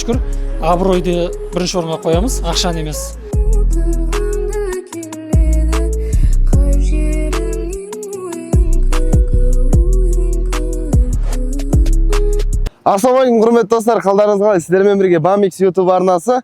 шүкір, абыройды бірінші орынға қоямыз, ақшаны емес. Отырғанда келеді қай жерімнен ойын күлкі, ойын күлкі. Ассалаумағалейкум, құрметті достар, қалдарыңыз қалай? Сіздермен бірге Бамикс YouTube арнасы.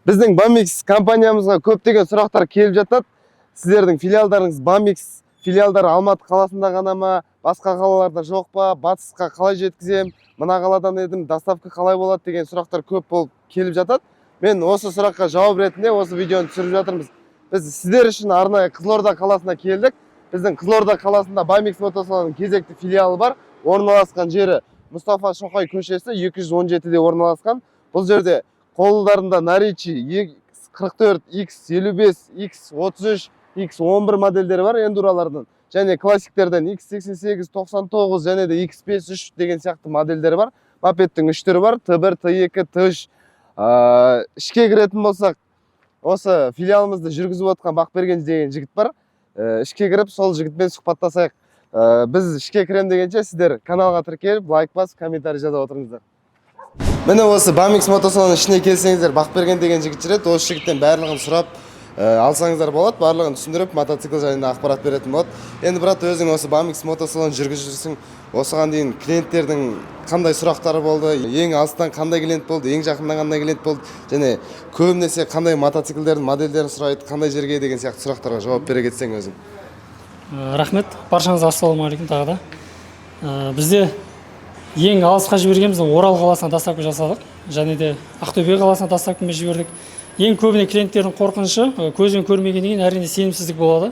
Біздің Бамикс компаниямызға көптеген сұрақтар келіп жатады. Сіздердің филиалдарыңыз, Бамикс филиалдары Алматы қаласында ғана ма, басқа қалаларда жоқ па, батысқа қалай жеткіземін, мына қаладан едім, доставка қалай болады деген сұрақтар көп болып келіп жатады. Мен осы сұраққа жауап ретінде осы видеоны түсіріп жатырмыз. Біз сіздер үшін арнайы Қызылорда қаласына келдік. Біздің Қызылорда қаласында Бамикс мотосалонының кезекті филиалы бар. Орналасқан жері Мұстафа Шоқай көшесі 217-де орналасқан. Бұл жерде қолдарында Наричи X44, X55, X33, X11 модельдері бар эндуралардан және классиктерден X88, 99 және де X53 деген сияқты модельдері бар. Мопедтің үш түрі бар: Т1, Т2, Т3. Ішке кіретін болсақ, осы филиалымызды жүргізіп отқан Бақберген деген жігіт бар. Ішке кіріп, сол жігітпен сұхбаттасайық. Біз ішке кірем дегенше, сіздер каналға тіркеліп, лайк басып, комментарий жазып отырыңыздар. Міне, осы Бамикс мотосалонының ішіне келсеңіздер, Бақберген деген жігіт жүреді. Осы жігіттен барлығын сұрап алсаңыздар болады, барлығын түсіндіріп, мотоцикл жайында ақпарат беретін болады. Енді, брат, өзің осы Бамикс мотосалонын жүргізіп жүрсің. Осыған дейін клиенттердің қандай сұрақтары болды, ең алыстан қандай клиент болды, ең жақыннан қандай клиент болды және көбінесе қандай мотоциклдердің модельдерін сұрайды, қандай жерге деген сияқты сұрақтарға жауап бере кетсең өзің. Рахмет баршаңызға, ассалаумағалейкум тағы да. Бізде ең алысқа жібергенбіз, Орал қаласына доставка жасадық және де Ақтөбе қаласына доставкамен жібердік. Ең көбіне клиенттердің қорқынышы, көзбен көрмегеннен кейін, әрине, сенімсіздік болады.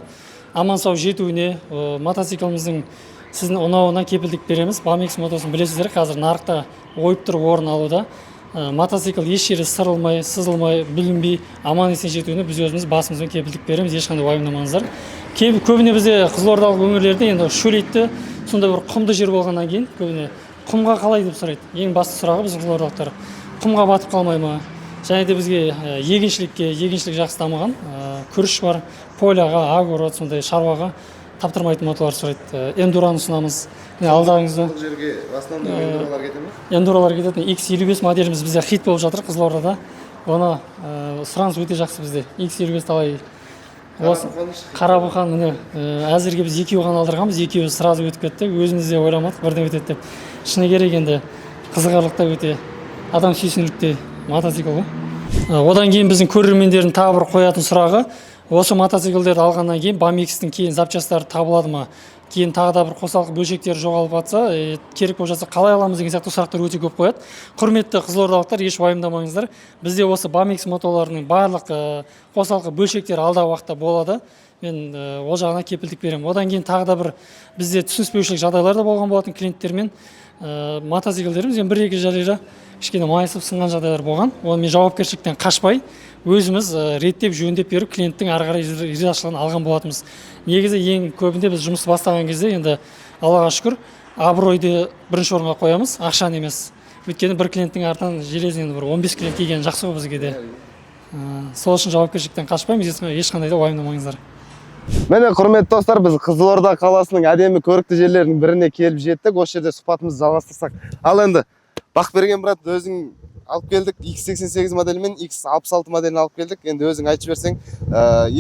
Аман сау жетуіне, мотоцикліміздің сіздің ұнауына кепілдік береміз. Бамикс мотосын білесіздер, қазір нарықта ойып тұрып орын алуда. Мотоцикл еш жері сырылмай, сызылмай, бүлінбей, аман есен жетуіне біз өзіміз басымызбен кепілдік береміз, ешқандай уайымдамаңыздар. Көбіне бізде қызылордалық өңірлерде енді шөлейтті, сондай бір құмды жер болғаннан кейін, көбіне құмға қалай деп сұрайды. Ең басты сұрағы біздің қызылордалықтар: құмға батып қалмай ма? Және де бізге егіншілікке, егіншілік жақсы дамыған, күріш бар, поляға, огород, сондай шаруаға таптырмайтын мотолар сұрайды. Эндураны ұсынамыз. Міне, алдарыңызда. Бұл жерге в основном эндуралар кете ме? Эндуралар кететін. X55 моделіміз бізде хит болып жатыр Қызылордада. Оны сұраныс өте жақсы бізде. X55 талай осы Қарабұқан, міне, әзірге біз екеу ғана алдырғанбыз, екеуі сразу өтіп кетті. Өзіміз де ойламадық бірден өтеді деп. Шыны керек, енді қызығарлық өте, адам сүйсінерліктей мотоцикл ғой. Одан кейін біздің көрермендердің тағы бір қоятын сұрағы: осы мотоциклдерді алғаннан кейін Бамикстің кейін запчастары табылады ма, кейін тағы да бір қосалқы бөлшектері жоғалып жатса, керек болып жатса, қалай аламыз деген сияқты сұрақтар өте көп қояды. Құрметті қызылордалықтар, еш уайымдамаңыздар, бізде осы Бамикс мотоларының барлық қосалқы бөлшектері алдағы уақытта болады. Мен ол жағына кепілдік беремін. Одан кейін тағы да бір бізде түсініспеушілік жағдайлар да болған болатын клиенттермен. Мотоциклдеріміз енді бір екі жерлері кішкене майысып, сынған жағдайлар болған. Оны мен жауапкершіліктен қашпай, өзіміз реттеп, жөндеп беріп, клиенттің ары қарай ризашылығын алған болатынбыз. Негізі, ең көбінде біз жұмысты бастаған кезде, енді Аллаға шүкір, абыройды бірінші орынға қоямыз, ақшаны емес. Өйткені бір клиенттің артынан железный бір 15 клиент келгені жақсы ғой бізге де. Сол үшін жауапкершіліктен қашпаймыз, ешқандай да уайымдамаңыздар. Міне, құрметті достар, біз Қызылорда қаласының әдемі, көрікті жерлерінің біріне келіп жеттік. Осы жерде сұхбатымызды жалғастырсақ. Ал енді, Бақберген брат, өзің алып келдік X88 моделі мен X66 моделін алып келдік. Енді өзің айтып жіберсең,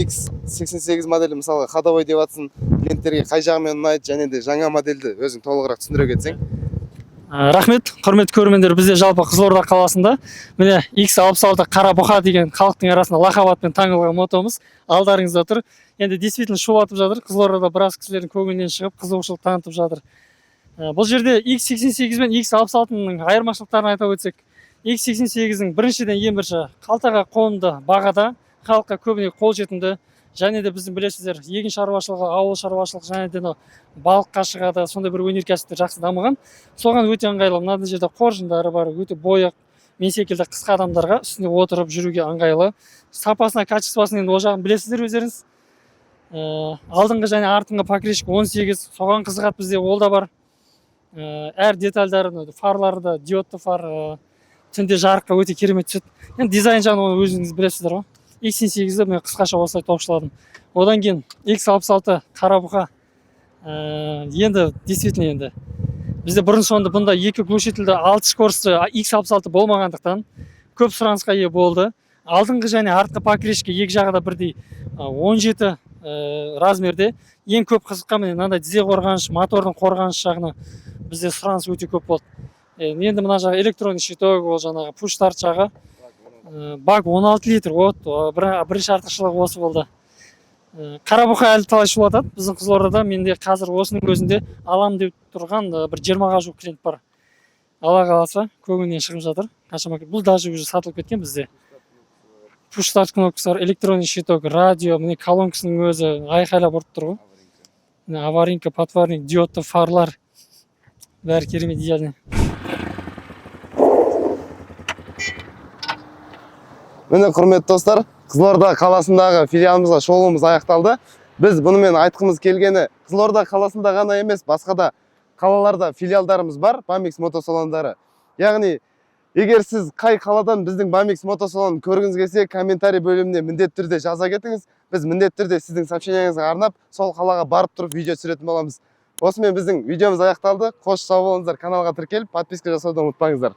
X88 моделі, мысалға, ходовой деп жатсың, клиенттерге қай жағымен ұнайды және де жаңа модельді өзің толығырақ түсіндіре кетсең. Рахмет, құрметті көрермендер. Бізде жалпы Қызылорда қаласында, міне, X66 қара бұқа деген халықтың арасында лақап атпен танылған мотомыз алдарыңызда тұр. Енді действительно шулатып жатыр Қызылордада, біраз кісілердің көңілінен шығып, қызығушылық танытып жатыр. Бұл жерде X88 мен X66-ның айырмашылықтарын айтып өтсек, X88-дің біріншіден, ең бірінші, қалтаға қонымды бағада, халыққа көбіне қолжетімді. Және де біздің, білесіздер, егін шаруашылығы, ауыл шаруашылығы және де мынау балыққа шығады, сондай бір өнеркәсіптер жақсы дамыған, соған өте ыңғайлы. Мына жерде қоржындары бар, өте бойы мен секілді қысқа адамдарға үстіне отырып жүруге ыңғайлы. Сапасына, качествосын енді ол жағын білесіздер өздеріңіз. Алдыңғы және артыңғы покрышка 18, соған қызығады, бізде ол да бар. Әр детальдары, мына фарлары да диодты фар, түнде жарыққа өте керемет түседі. Енді дизайн жағын оны өзіңіз білесіздер ғой. X88-ді мен қысқаша осылай топшыладым. Одан кейін X66 қара бұқа. Енді действительно, енді бізде бұрын соңды бұндай екі глушительді, алты скорості X66 болмағандықтан, Көп сұранысқа ие болды. Алдыңғы және артқы покрышка екі жағы да бірдей, 17 размерде. Ең көп қызыққан, міне, мынандай тізе қорғаныш, мотордың қорғаныш жағына бізде сұраныс өте көп болды. Енді мына жағы электронный щиток, ол жаңағы пуш старт жағы. Бак 16 литр. Вот бірінші артықшылығы осы болды. Қарабұқа әлі талай шулатады біздің Қызылордада. Менде қазір осының өзінде алам деп тұрған бір 20-ға жуық клиент бар. Алла қаласа, көңілінен шығып жатыр қаншама. Бұл даже уже сатылып кеткен бізде. Пуш старт кнопкасы бар, электронный щиток, радио, міне, колонкасының өзі айқайлап ұрып тұр ғой. Міне, аварийка, подфарник, диодты фарлар, бәрі керемет, идеальный. Міне, құрметті достар, Қызылорда қаласындағы филиалымызға шолуымыз аяқталды. Біз бұнымен айтқымыз келгені, Қызылорда қаласында ғана емес, басқа да қалаларда филиалдарымыз бар, Бамикс мотосалондары. Яғни, егер сіз қай қаладан біздің Бамикс мотосалонын көргіңіз келсе, комментарий бөліміне міндетті түрде жаза кетіңіз. Біз міндетті түрде сіздің сообщениеңізге арнап, сол қалаға барып тұрып видео түсіретін боламыз. Осымен біздің видеомыз аяқталды. Қош, сау болыңыздар. Каналға тіркеліп, подписка жасауды ұмытпаңыздар.